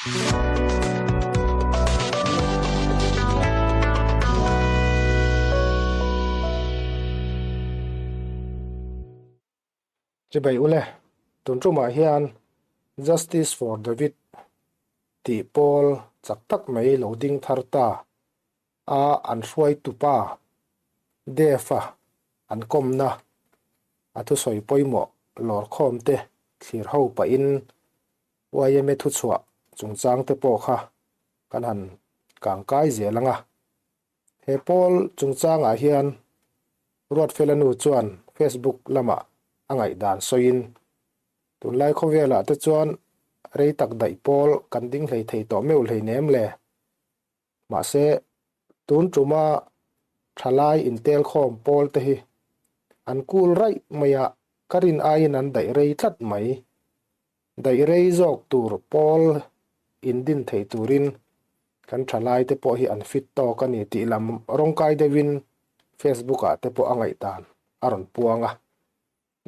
Chibai ule, tun tumah hian Justice for David tih pawl chak tak mai lo ding thar ta a an hruaitupa Dev-a an kawmna a thusawi pawimawh lawrkhawm te thlir ho pahin YMA thuchhuah chungchang te pawh kha kan han kangkai zel ang a. He pawl chungchangah hian Ruatfela nu chuan Facebook lamah a ngaihdan sawiin, Tunlai khawvelah te chuan rei tak daih pawl kan ding hlei thei tawh meuh hlei nem le. Mahse, tun tuma thalai intelkhawm pawl te hi an kul raih mai a, ka rin aiin an daih rei tlat mai. Daih rei zawk tur pawl indin thei turin kan thalai te pawh hi an fit tawk a ni tih lam rawngkai deuhin Facebook ah te pawh a ngaihdan a rawn puang a.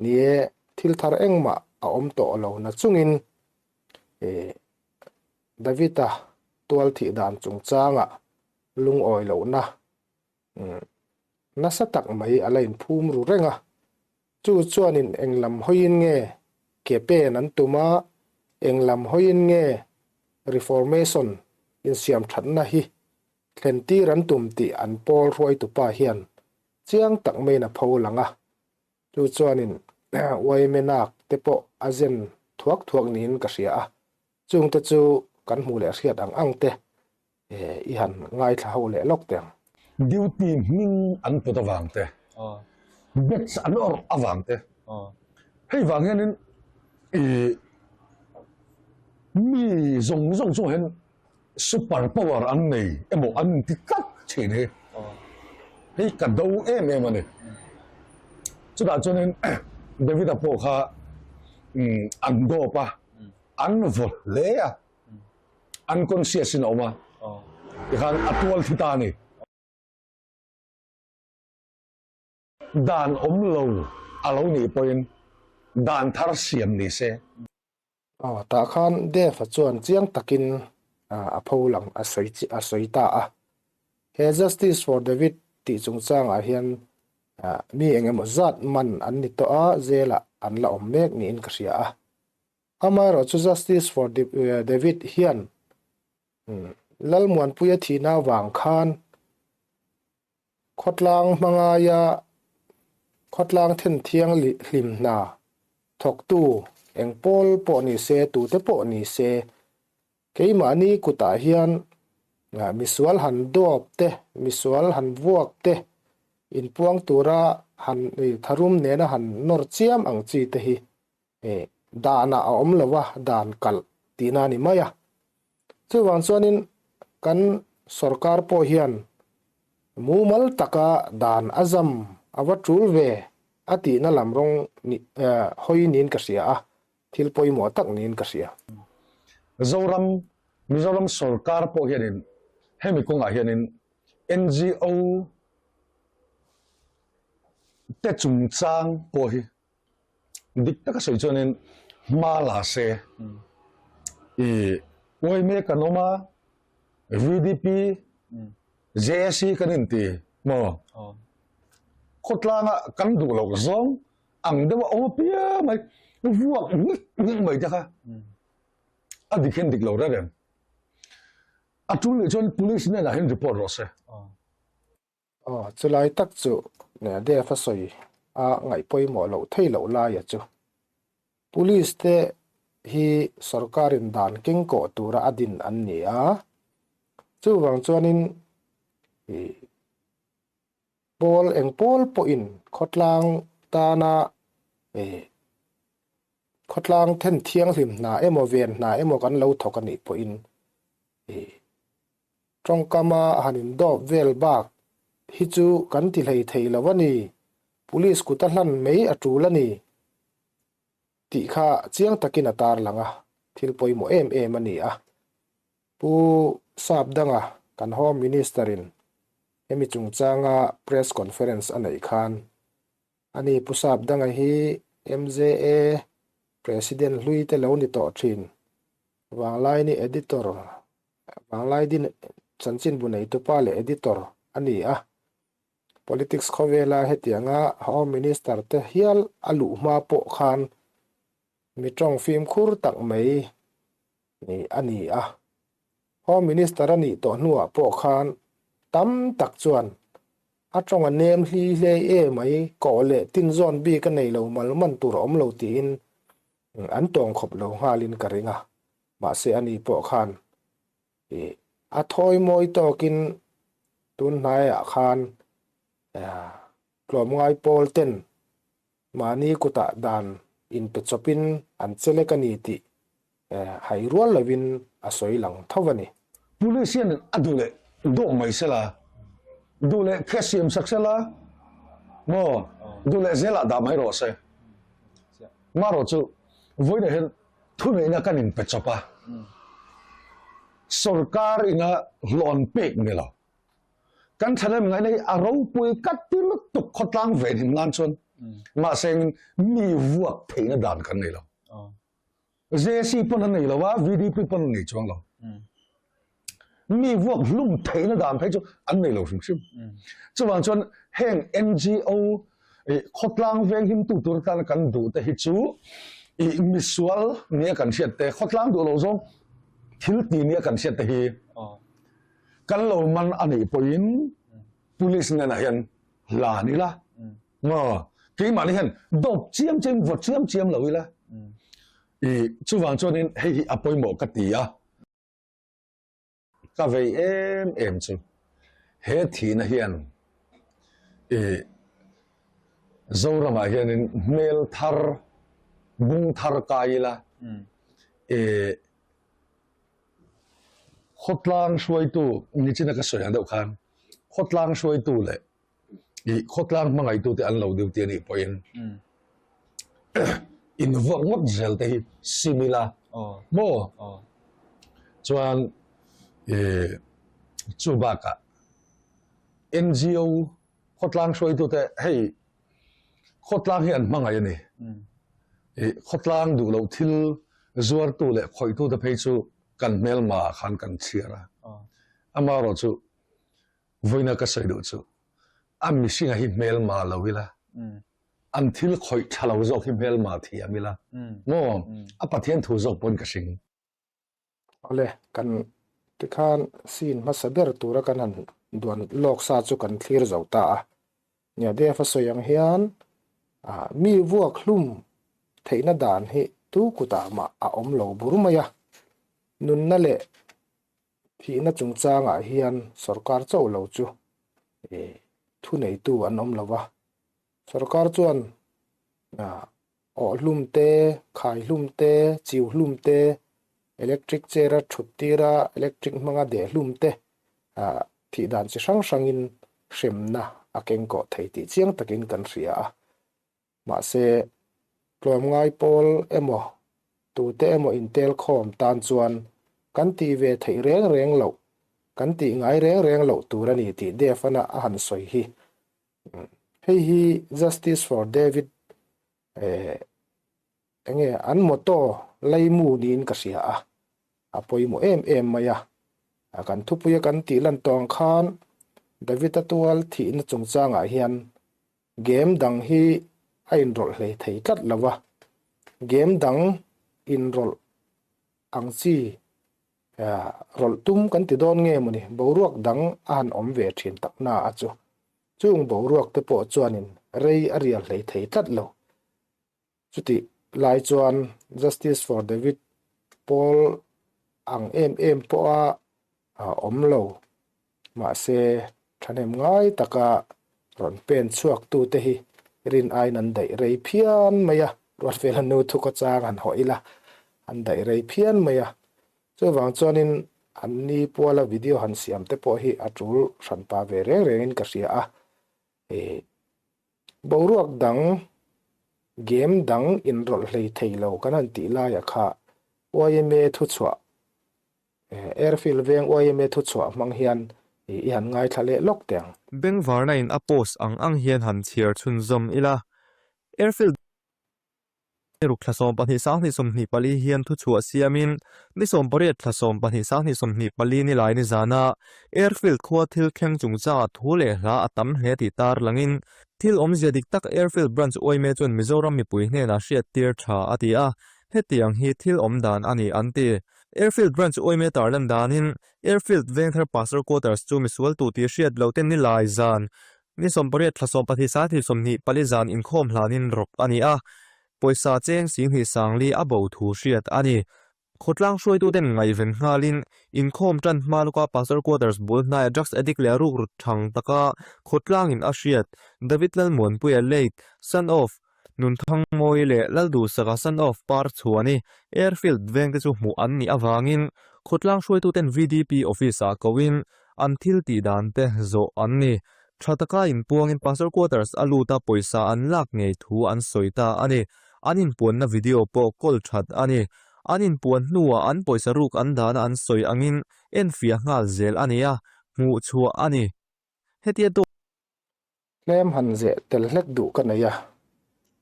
Ni e, thil thar engmah a awm tawh lo na chungin David-a tual thih dan chungchangah lungawi lohna nasa tak mai a la inphum ru reng a. Chu chuanin eng lam hawiin nge ke pen an tum a, eng lam hawiin nge Reformation insiam thatna hi thlen tir an tum tih an pawl hruaitupa hian chiang tak maiin a pho lang a. Chu chuanin Uaimenak te pawh a zen thuak thuak niin ka hria a, chungte chu kan hmuh leh hriat ang ang te i han ngaithla ho leh lawk teh ang. Duty hming an put avang te, batch an awrh avang te, hei vang hianin i mi zawng zawng chungah hian super power an nei emaw an inti tlat thin hi hei ka do em em a ni. Chutah chuanin David-a pawh kha an dawp a, an vaw hle a, unconscious in a awm a, tikhan a tual thi ta a ni. Dan awm lo a lo nih pawhin dan thar siam ni se. Aw, tah khan Dev-a chuan chiang takin a pho lang a sawi a sawi ta a. He Justice for David tih chungchangah hian mi eng emaw zat man an ni tawh a, jail-ah an la awm mek niin ka hria a. Amaherawhchu Justice for David hian Lalmuanpuia thihna avang khan Khawtlang hmangaia khawtlang then thiang hlim hna thawktu eng pawl pawh ni se, tute pawh ni se, keimahni kutah hian misual han dawp te, misual han vuak te, inpuang tura han tharum nena han nawr chiam ang chi te hi danah a awm lo a, dan kalh tihna a ni mai a. Chuvang chuanin kan sorkar pawh hian mumal taka dan a zam a va tul ve a tihna lam rawng hawi niin ka hria a, thil pawimawh tak niin ka hria. Zoram, Mizoram sorkar pawh hianin hemi kawngah hianin NGO te chungchang pawh hi Dik taka sawi chuanin hma la se i uai mek an awm a, VDP, JAC kan inti maw? Khawtlanga kan duh loh zawng ang deuh a awm apiang mai, vuak ngik ngik mai te kha a dik hian dik lo reng reng. A tul nih chuan police hnenah hian report rawh se. Aw, chulai tak chu Dev a sawi a ngaih pawimawh loh thei loh laia chu Police te hi sorkarin dan keng kawh tura a din an ni a, chuvang chuanin ih pawl eng pawl pawhin khawtlang tana ih khawtlang then thianghlim hna emaw ven hna emaw kan lo thawk a nih pawhin ih Tawngkama han indawp vel bak hi chu kan ti hlei thei lo a ni, Police kut a hlan mai a tul a ni tih kha chiang takin a tarlang a, thil pawimawh em em a ni a. Pu Sapdanga kan Home Minister in hemi chungchanga press conference a neih khan a ni Pu Sapdanga hi MJA President hlui te lo ni tawh thin. Vanglaini editor, Vanglaidin chanchinbu neitupa leh editor a ni a. Politics khawvela hetianga Home Minister te hial a luh hma pawh khan mi tawng fimkhur tak mai a ni a. Home Minister a nih tawh hnuah pawh khan tam tak chuan a tawng a nem hli hlei e mai, kawh leh tin zawn bik a nei lo mal man tur a awm lo tiin an tawng khawp lo nghalin ka ring a. Mahse ani pawh khan a thawi mawi tawkin tun hnaiah khan tlawmngai pawl ten Mahni kutah dan inpe chawpin an che lek a ni tih hai rual lovin a sawi lang tho a ni. Police hian a duh leh dawh mai sela, duh leh case siam sak sela maw, duh leh zelah dah mai rawh se. Marawh chu vawiinah hian thuneihna kan inpe chawp a, sorkar ina hlawh an pek ni lo. Kan thahnem ngaihna hi a ropui ka ti lutuk khawtlang ve hnim nan chuan mahse mi vuak theihna dan kan nei lo. JC pawn an nei lo a, VDP pawn an nei chuang lo. Mi vuak hlum theihna dan phei chu an nei lo hrim hrim. Chuvang chuan heng NGO khawtlang veng himtu tur atana kan duh te hi chu i misual nia kan hriat te, khawtlang duh lo zawng thil ti nia kan hriat te hi Kan lo man a nih pawhin police hnenah hian hlan ila maw keimahni hian dawp chiam chiam vaw chiam chiam lo ila i chuvang chuanin hei hi a pawimawh ka ti a, ka vei em em chu he thihna hian i Zoramah hianin hmel thar bung thar kai ila i Khawtlang hruaitu nichina ka sawi ang deuh khan khawtlang hruaitu leh ih khawtlang hmangaihtu te an lo duty a nih pawhin invuak ngawt zel te hi sim ila maw chuan ih chu bakah NGO khawtlang hruaitu te hei khawtlang hi an hmangaih a ni. Ih khawtlang duh loh thil zuartu leh khawihtu te phei chu kan hmelma ah khan kan chhiar a. Amaherawh chu vawiina ka sawi duh chu a mihringa hi hmelma lo ila, an thil khawih tha lo zawk hi hmelma thiam ila maw a Pathian thu zawk pawn ka hring. Awle, kan tikhan scene hmasa ber tura kan han duan lawk sa chu kan thlir zo ta a. Nia Dev a sawi ang hian ah mi vuak hlum theihna dan hi tu kutah mah a awm lo bur mai a. Nunna leh thihna chungchangah hian sorkar chauh lo chu eh thuneitu an awm lo va. Sorkar chuan ah Awh hlum te, khai hlum te, chiu hlum te, electric chair a thut tir a, electric hmanga deh hlum te ah thih dan chi hrang hrangin hremna a keng kawh thei tih chiang takin kan hria a. Mahse, tlawmngai pawl emaw tute emaw intel khawm tan chuan kan tih ve theih reng reng loh, kan tih ngai reng reng loh tur a ni tih Dev-ana a han sawi hi Hei hi Justice for David eh enge an motto laimu niin ka hria a, a pawimawh em em mai a. Kan thupuia kan tih lan tawh ang khan David-a tual thihna chungchangah hian game dang hi a inrawlh hlei thei tlat lo va, game dang inrawlh ang chi Rawlh tum kan ti dawn nge mawni boruak dang a han awm ve thin tak na a chu. Chung boruak te pawh chuanin rei a rial hlei thei tlat lo. Chutih lai chuan Justice for David pawl ang em em pawha awm lo. Mahse, thahnem ngai taka rawn pen chhuak tute hi rin aiin an daih rei phian mai a, Ruatfela nu thu ka chang han hawh ila, an daih rei phian mai a. Chuvang chuanin an ni puala video han siam te pawh hi a tul hranpa ve reng rengin ka hria a. Ih, boruak dang, game dang inrawlh hlei thei lo kan han tih laiah kha yma thuchhuah Airfield veng yma thuchhuah hmang hian i han ngaithla leh lawk teh ang. Bengvarna in a post ang ang hian han chhiar chhunzawm ila. Airfield. Ruk thla 12 sanghnih 24 hian thuchhuah siamin ni 18 thla 12 sanghnih 24 ni lai nizana Airfield khua thil thleng chungchangah thu leh hla a tam hle tih tarlangin thil awmzia dik tak Airfield Branch uaime chuan Mizoram mipui hnenah hriattir tha a ti a, hetiang hi thil awm dan a ni an ti. Airfield Branch uaime tarlan danin Airfield Vengthar Pastor Quarters chu misual tu tih hriat loh te ni lai zan Ni 18 thla 12 sanghnih 24 zan inkhawm hlanin rawk a ni a, pawisa cheng 10,000 sangli a bo thu hriat a ni. Khawtlang hruaituten ngaihven nghalin inkhawm tan hma lawka Pastor Quarters bul hnaia drugs addict leh ruk rut thang taka khawtlangin a hriat David Lalmuanpuia late son of Nunthangmawi leh Lalduhsaka son of Par Chhuani Airfield vengte chu hmuh an nih avangin khawtlang hruaituten VDP office-ah koin an thil tih dan te zawh an ni. Tha taka inpuangin Pastor Quarters a lut a pawisa an lak ngei thu an sawi ta a ni. An inpuanna video pawh kawl that a ni. An inpuan hnuah an pawisa ruk an dahna an sawi angin enfiah nghal zel a ni a, hmuh chhuah a ni. Hetia dawt. Tlem han zeh tel hlek duh ka nei a.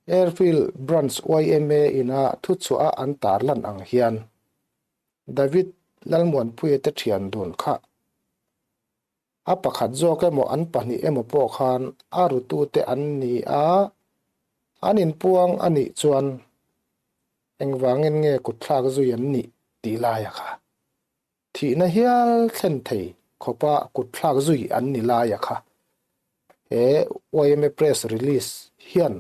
Airfield Branch yma ina thuchhuah a an tarlan ang hian David Lalmuanpuia te thian dun kha a pakhat zawk emaw an pahnih emaw pawh khan a rutute an ni a, an inpuang a nih chuan engvangin nge kutthlak zui an nih tih laia kha Thihna hial thlen thei khawpa kutthlak zui an ni laia kha he yma press release hian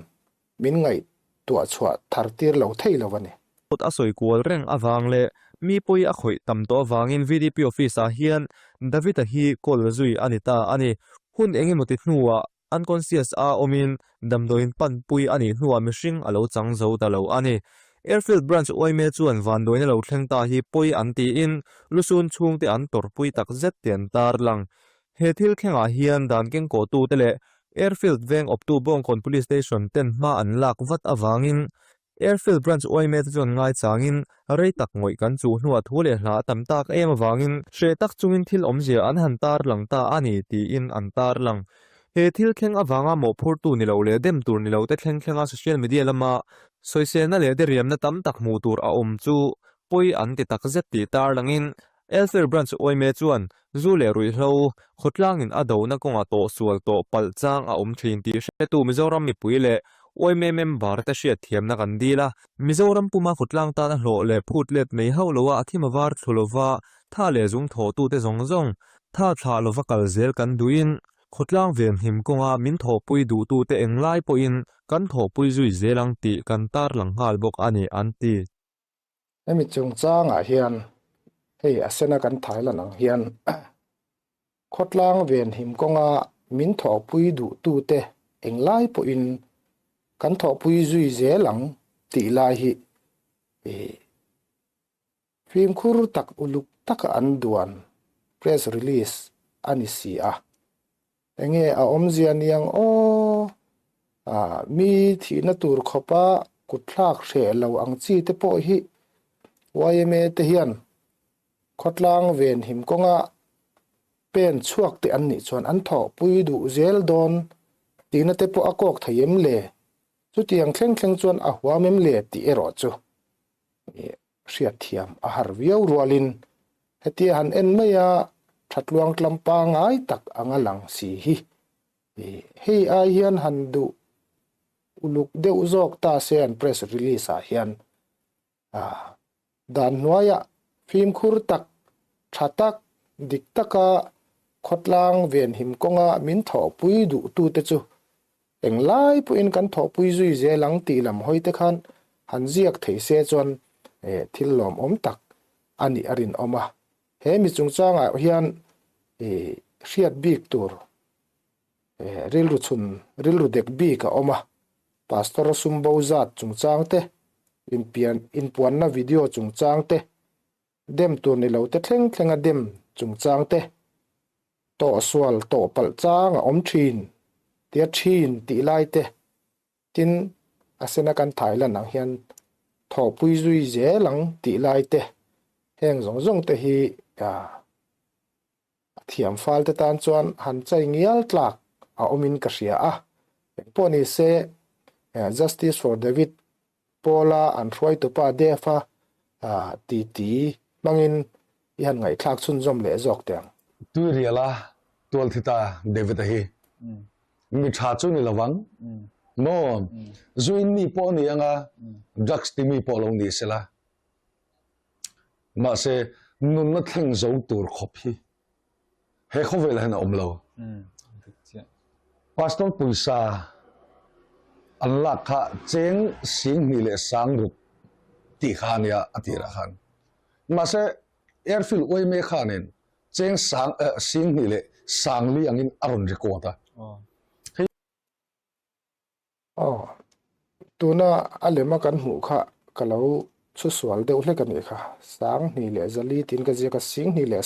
min ngaihtuah chhuah thar tir lo thei lo a ni. Kut a sawi kual reng avang leh mi pawi a khawih tam tawh avangin VDP office ah hian David-a hi call zui a ni ta a ni. Hun engemaw ti hnuah Unconscious a awmin damdawiin panpui a nih hnuah mihring a lo chang zo ta lo a ni. Airfield Branch uaime chuan vanduaina lo thleng ta hi pawi an tiin lusun chhungte an tawrhpui tak zet tih an tarlang. He thil thlengah hian dan kengkawhtute leh Airfield veng awptu Bawngkawn Police Station ten hma an lak vat avangin Airfield Branch uaime te chuan ngaichangin rei tak ngawih kan chuh hnuah thu leh hla a tam tak em avangin hreh tak chungin thil awmzia an han tarlang ta a ni tiin an tarlang. He thil thleng avanga mawhphurtu ni lo leh dem tur ni lo te thleng thlenga social media lama sawiselna leh diriamna tam tak hmuh tur a awm chu pawi an ti tak zet tih tarlangin Airfield Branch uaime chuan zu leh ruihhlo khawtlangin a dona kawnga tawh sual tawh palh chang a awm thin tih hretu Mizoram mipui leh uaime member te hriatthiamna kan dil a. Mizoram puma khawtlang tana hlawh leh phut let nei hauh loa a thim avar thlu lova tha leh zung thawhtute zawng zawng tha thlah lova kal zel kan duhin khawtlang venhim kawnga min thawhpui duhtute englai pawhin kan thawhpui zui zel ang tih kan tarlang nghal bawk a ni an ti. Hemi chungchangah hian hei a sena kan thailan ang hian khawtlang venhim kawnga min thawhpui duhtute englai pawhin kan thawhpui zui zel ang tih lai hi fimkhur tak uluk taka an duan press release a ni si a. Enge a awmzia niang aw? Ah, mi thihna tur khawpa kutthlak hreh lo ang chi te pawh hi yma te hian khawtlang venhim kawnga pen chhuak te an nih chuan an thawhpui duh zel dawn tihna te pawh a kawk thei em le? Chutiang thleng thleng chuan a huam em le tih erawh chu hriatthiam a har viau rualin hetia han en mai a thatluang tlam pangai tak anga lang si hi hei ai hian han duh uluk deuh zawk ta se an press release ah hian dan hnuaiah fimkhur tak tha tak dik taka khawtlang venhim kawnga min thawhpui duhtute chu Englai pawhin kan thawhpui zui zel ang tih lam hawi te khan han ziak thei se chuan thil lawmawm tak a nih a rinawm a. He mi chungchangah hian hriat bik tur rilru chhun rilru dek bik a awm a. Pastor sumbo zat chungchang te, inpian inpuanna video chungchang te, dem tur ni lo te thleng thlenga dem chungchang te, Tawh sual tawh palh chang a awm thin tia thin tih lai te tin a sena kan thai lan ang hian thawhpui zui zel ang tih lai te heng zawng zawng te hi a thiam fal te tan chuan han chai ngial tlak a awmin ka hria a. Engpawh ni se Justice for David. pawla an hruaitupa Dev-a titi hmangin i han ngaihthlak chhunzawm leh zawk teh ang. Tuiriala tualthita David-a hi mi tha chu ni lovang maw? Zuin mi pawh a ni anga drugs ti mi pawh lo ni sela. Mahse nunna thleng zo tur khawp hi he khawvelah hian a awm lo. Pastor pawisa an lak kha cheng 20 60 tih kha a nia a tirah khan. Mahse airfield uaime khanin cheng sang 20 leh 40 angin a rawn record a. Hei Aw, tuna a lema kan hmuh kha ka lo chhu sual deuh hlek a nih kha. 24 tiin ka ziak a, 20 le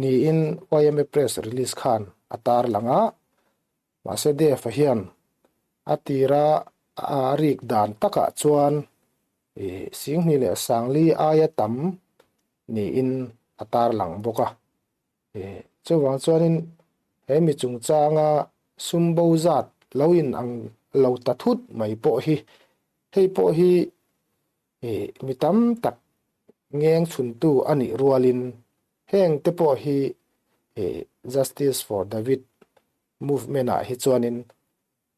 niin YMA press release khan a tar lang a, mahse Dev-a hian a tira a rik dan takah chuan ih 20 le aia tam niin a tar lang bawk a. Chuvang chuanin he mi chungchanga sum bo zat lo in ang lo ta thut mai pawh hi hei pawh hi mi tam tak ngeng chhuntu a nih rualin heng te pawh hi Justice for David movement ah hi chuanin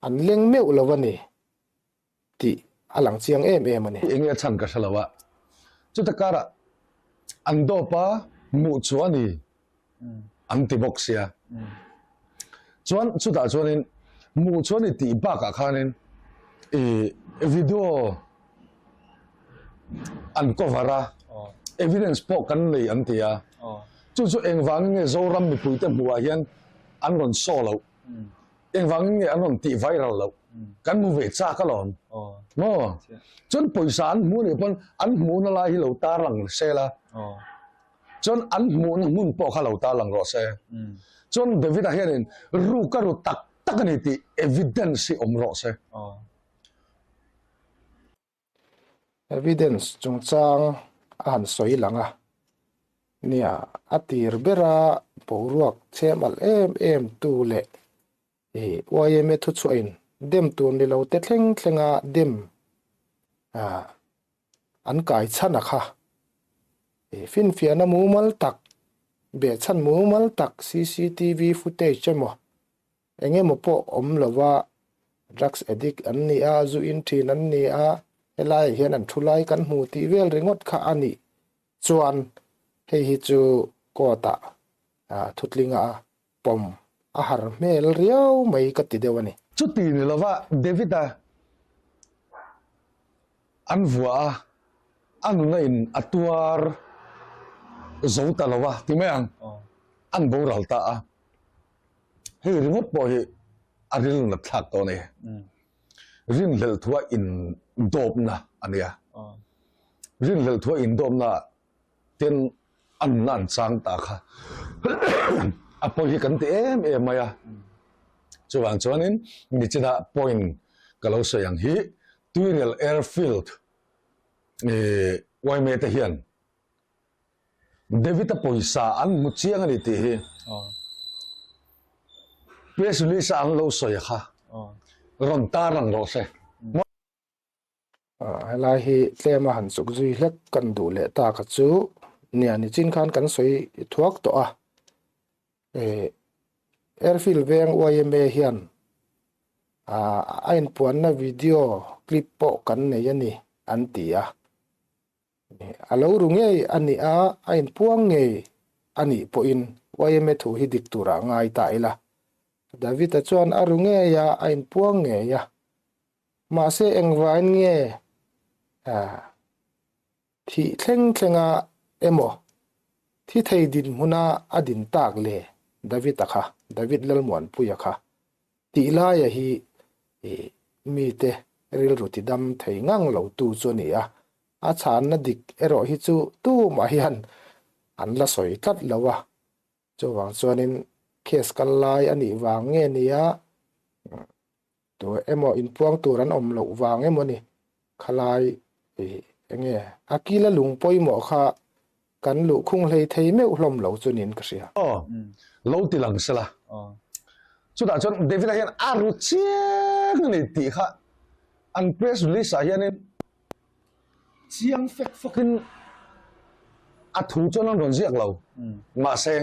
an leng meuh lo a ni. tih a lang chiang em em a ni. Enge a chhan ka hre lo a, chuta karah an dawp a hmuh chu a ni an ti bawk sia. Chuan chutah chuanin hmuh chu a ni tih bakah khanin i video an cover a, evidence pawh kan nei an ti a, chu chu engvangin nge Zoram mipuite hmuhah hian an rawn saw loh? Engvangin nge an rawn tih viral loh? Kan hmu ve chak alawm. Maw? Chuan pawisa an hmu anih pawn an hmuhna lai hi lo tarlang se la. Chuan an hmuhna hmun pawh kha lo tarlang rawh se. Chuan David-a hianin ruk a ru tak tak a ni tih evidence hi awm rawh se. Evidence chungchang a han sawi lang a, nia a tir bera boruak chhem alh em em tu leh ih YMA thuchhuahin dem tur ni lo te thleng thlenga dem ah an kai chhan a kha. Ih finfiahna mumal tak, behchhan mumal tak cctv footage emaw Eng emaw pawh awm lova drugs addict an ni a, zu in thin an ni a, helaiah hian an thu lai kan hmu tih vel ringawt kha a nih chuan hei hi chu court ah thutlinga pawm a har hmel riau mai ka ti deuh a ni. Chuti ni lova David-a an vuah a, a nuna in a tuar zo ta lo a ti mai ang, an boral ta a. Hei ringawt pawh hi a rilnat thlak tawh a ni. Rinhlelh thua indawpna a nia. Rinhlelh thua indawpna ten a nunna an chang ta kha a pawi hi kan ti em em mai a. Chuvang chuanin nichinah point ka lo sawi ang hi Tuirial Airfield yma te hian David-a pawisa an hmu chiang a ni tih hi press release a an lo sawi kha rawn tar ang rawh se. Helai hi tlem a han chuk zui hlek kan duh leh ta kha chu nia nichin khan kan sawi thuak tawh a. Airfield veng yma hian a inpuanna video clip pawh kan nei a ni an ti a. A lo ru ngei a nih a, a inpuang ngei a nih pawhin yma thu hi dik turah ngai ta ila. David-a chuan a ru ngei a, a inpuang ngei a. Mahse engvain nge thih thleng thlenga emaw thi thei dinhmuna a din tak le David-a kha, David Lalmuanpuia kha. Tih laia hi mite rilru tidam thei ngang lo tu chu a ni a, a chhanna dik erawh hi chu tumah hian an la sawi tlat lo a, chuvang chuanin case kal lai a nih vang nge nia tu emaw inpuang tur an awm loh vang emaw ni khalai enge a kila lung pawimawh kha Kan luh khung hlei thei meuh hlawm lo chu niin ka hria. Aw, lo ti lang sela. Chutah chuan David-a hian a ru chiang a ni tih kha. An press release ah hianin chiang fek fawkin a thu chuan an rawn ziak lo. Mahse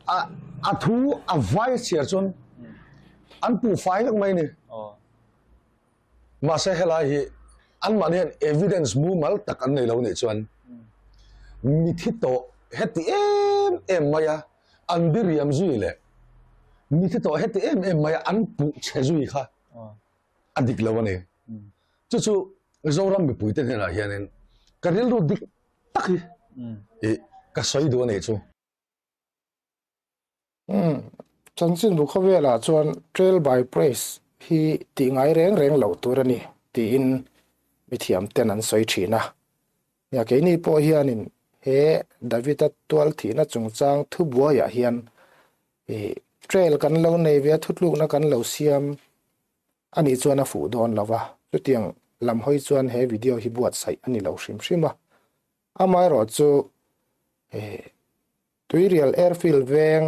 a a thu a vai chhiar chuan an puh fai vek mai a ni. Mahse helai hi anmahni hian evidence mumal tak an nei lo nih chuan mithi tawh heti em em maia an diriam zui leh mithi tawh heti em em maia an puh chhe zui kha a dik lo a ni. Chu chu Zoram mipuite hnenah hianin ka rilru dik tak hi ka sawi duh a nih chu. Chanchinbu khawvelah chuan Trail by Press hi tih ngai reng reng loh tur a ni tiin mithiam ten an sawi thin a. Nia keini pawh hianin he David-a tual thihna chungchang thubuaiah hian ih trail kan lo nei ve a, thutlukna kan lo siam a nih chuan a fuh dawn lo va, chutiang lam hawi chuan he video hi buatsaih a ni lo hrim hrim a. Amaherawhchu ih Tuirial Airfield veng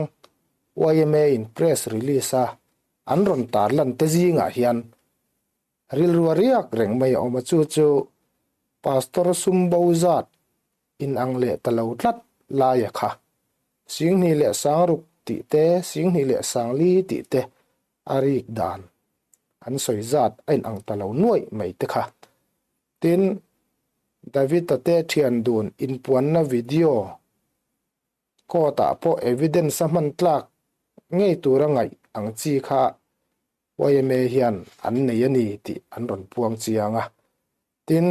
yma in press release a an rawn tarlan te zingah hian rilru a riak reng mai a awm a, chu chu Pastor Sumbo zat inang leh ta lo tlat laia kha Singhnih leh Sangruk tih te, Singhnih leh Sangli tih te a rik dan an sawi zat a inang ta lo nuaih mai te kha. Tin, David-a te thian dun inpuanna video court-ah pawh evidence a hman tlak ngei tura ngaih ang chi kha yma hian an nei a ni tih an rawn puang chiang a. Tin,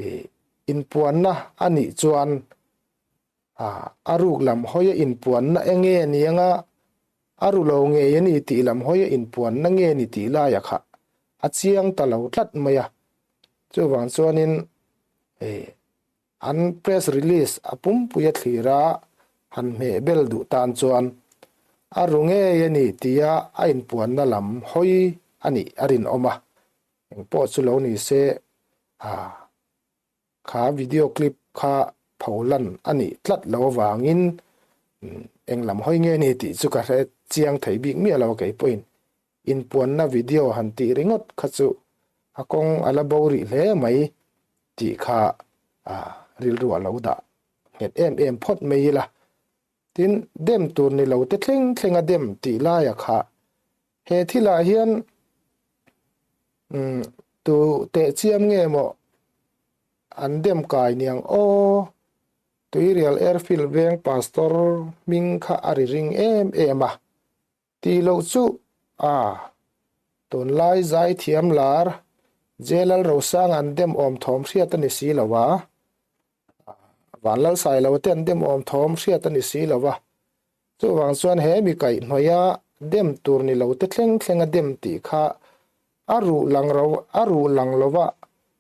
ih inpuanna a nih chuan a ruk lam hawia inpuanna eng nge ni anga a ru lo ngei a ni tih lam hawia inpuanna nge ni tih laia kha a chiang ta lo tlat mai a. Chuvang chuanin ih an press release a pumpui a thlir a, han hmeh bel duh tan chuan a ru ngei a ni tia a inpuanna lam hawi a nih a rinawm a. Engpawh chu lo ni se ah kha video clip kha pholan a nih tlat lo avangin eng lam hawi nge ni tih chu ka hre chiang thei bik miah lo a kei pawhin inpuanna video han tih ringawt kha chu a kawng a la bo rih hle mai tih kha ah rilru a lo dah nghet em em phawt mai ila. Tin, dem tur ni lo te thleng thleng a dem tih laia kha he thilah hian umm tu teh chiam nge maw an dem kai niang aw Tuirial Airfield veng pastor hming kha a ri ring em em a. Tih loh chu a, tunlai zaithiam lar J Lalrosanga an dem awm thawm hriat a ni si lo a, Vanlalsailo te an dem awm thawm hriat a ni si lo a, chuvang chuan he mi kaihhnawih a dem tur ni lo te thleng thleng a dem tih kha a ruh lang ro a ruh lang lova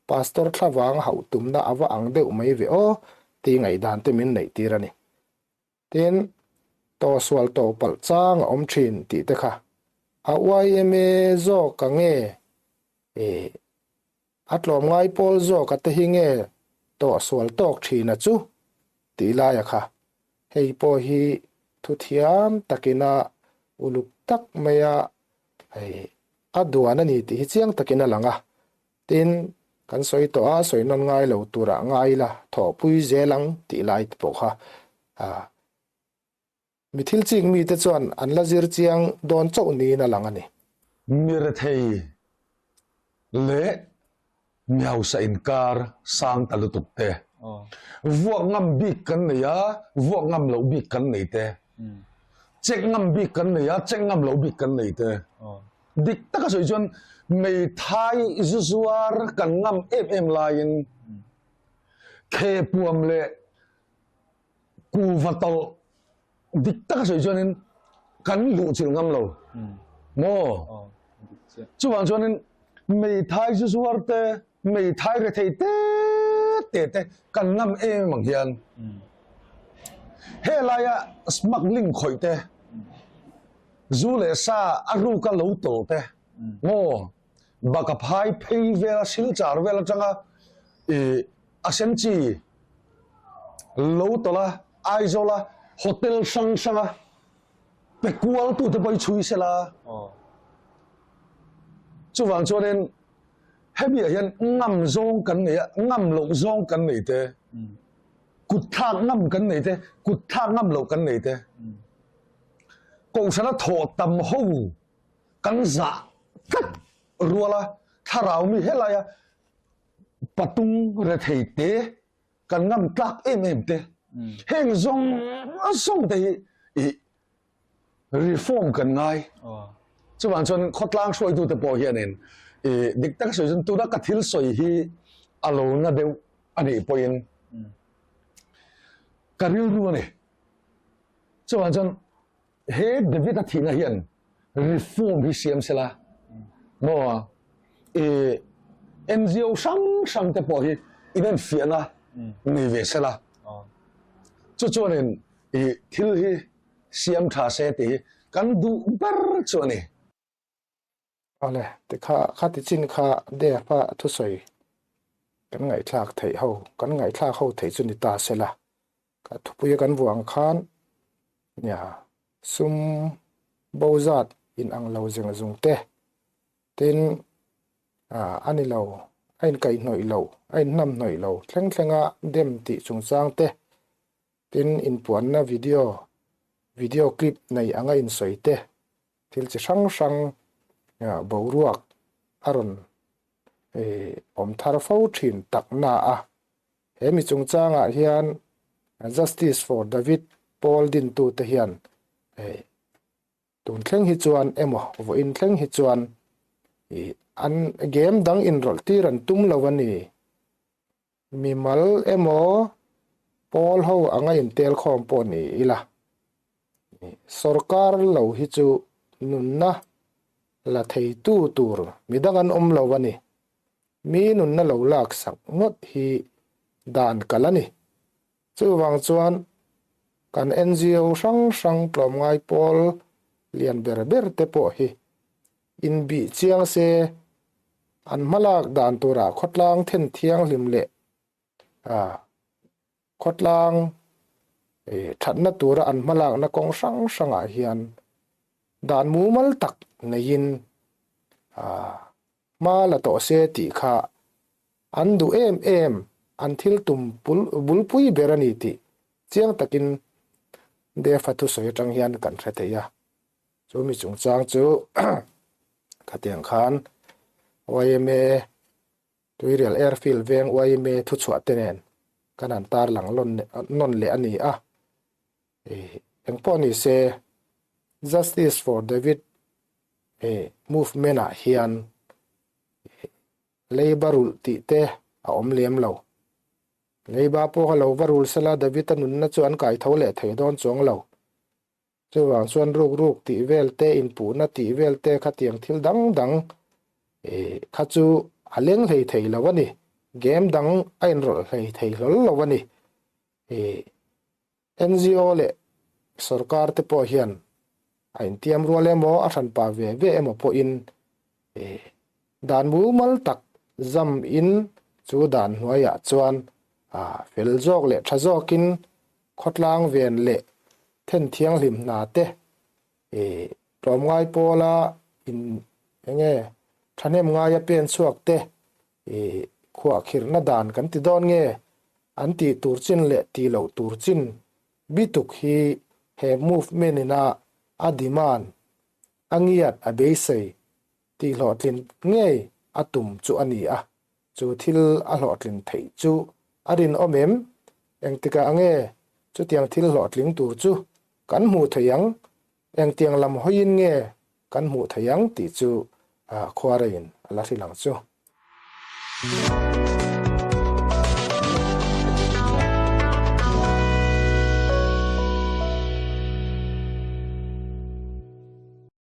Pastor thlavang hauh tumna a va ang deuh mai ve aw tih ngaihdan te min neih tir a ni. Tin, tawhsual tawh palh chang a awm thin tih te kha a yma zawk a nge ih a tlawmngai pawl zawk a te hi nge tawhsual tawk thin a chu tih laia kha hei pawh hi thu thiam takin a uluk tak maia hei a duan a ni tih hi chiang takin a lang a. Tin, kan sawi tawh a, sawi nawn ngai lo turah ngai ila thawhpui zel ang tih lai te pawh kha mi thil chik mite chuan an la zir chiang dawn chauh niin a lang a ni. Mi rethei leh mi hausa inkar sang ta lutuk te, vuak ngam bik kan nei a, vuak ngam loh bik kan nei te, check ngam bik kan nei a, check ngam loh bik kan nei te. Dik taka sawi chuan meithai zu zuar kan ngam em em laiin khehpuam leh kuva tawlh dik taka sawi chuanin kan luhchilh ngam lo maw? Chuvang chuanin meithai zu zuar te, meithai rethei te te te kan ngam em ang hian helaia smuggling khawih te, Zu leh sa a ruk a lo tawlh te maw baka phai phei vel a silchar vel atanga ih a sen chi lo tawlh a Aizawl a hotel hrang hrang a pe kual tu te pawh hi chhui sela chuvang chuanin. Hemi ah hian ngam zawng kan nei a, ngam loh zawng kan nei te, kut thlak ngam kan nei te, kut thlak ngam loh kan nei te, Kohhrana thawh tam ho kan zah tlat rual a, thlarau mi helaia patung rethei te kan ngam tlak em em te, heng zawng zawng te hi ih reform kan ngai. Chuvang chuan khawtlang hruaitute pawh hianin ih dik taka sawi chuan tuna ka thil sawi hi a lo na deuh a nih pawhin ka rilru a ni. Chuvang chuan he David-a thihna hian reform hi siam sela maw ih NGO hrang hrang te pawh hi inenfiahna nei ve sela. Chu chuanin Ih thil hi siam tha se tih hi kan duh ber chu a ni. Awle, tikha khati chin kha Dev-a thusawi kan ngaihthlak theih ho, kan ngaihthlak ho theih chu ni ta se la. Ka thupuia kan vuah ang khan nia sum bo zat inang lo zeng zung te, tin a ni lo, a inkaihhnawih lo, a inhnamhnawih lo thleng thlenga dem tih chungchang te Tin, inpuanna video, video clip nei anga insawi te, thil chi hrang hrang boruak a rawn awm thar fo thin tak na a. He mi chungchangah hian Justice for David pawl dintute hian tun thleng hi chuan emaw vawiin thleng hi chuan an game dang inrawlh tir an tum lo a ni. Mimal emaw pawl ho anga intel khawm pawh ni ila, sorkar lo hi chu nunna la theitu tur midang an awm lo a ni. Mi nunna lo lak sak ngawt hi dan kal a ni. Chuvang chuan kan NGO hrang hrang tlawmngai pawl lian ber ber te pawh hi Inbih chiang se, an hmalak dan turah khawtlang then thianghlim leh khawtlang thatna tura an hmalakna kawng hrang hrangah hian dan mumal tak neiin hma la tawh se tih kha an duh em em, an thil tum bulpui ber a ni tih chiang takin Defa thusawi atang hian kan hre thei a. Chu mi chungchang chu khatiang khan yma Tuirial Airfield veng yma thuchhuah te nen kan han tarlang nawn leh a ni a. Engpawh ni se Justice for David movement ah hian leiba rulh tih te a awm lem lo. Leiba pawh kha lo va rul sela David-a nunna chu an kaitho leh thei dawn chuang lo. Chuvang chuan ruk ruk tih vel te, inpuhna tih vel te khatiang thil dang dang kha chu a leng hlei thei lo a ni. Game dang a inrawlh hlei thei hlawl lo a ni. NGO leh sorkar te pawh hian a intiam rual emaw a hranpa ve ve emaw pawhin Dan mumal tak zam in chu dan hnuaiah chuan fel zawk leh tha zawkin khawtlang ven leh then thianghlim hna te tlawmngai pawla in enge thahnem ngaia pen chhuak te khuahkhirhna dan kan ti dawn nge an tih tur chin leh tih loh tur chin bituk hi he movement ina a demand a ngiat a beisei tih hlawhtlin ngei a tum chu a ni a, chu thil a hlawhtlin theih chu a rinawm em? Engtikah nge chutiang thil hlawhtling tur chu kan hmuh theih ang? Engtiang lam hawiin nge kan hmuh theih ang tih chu khuareiin a la hrilh ang chu.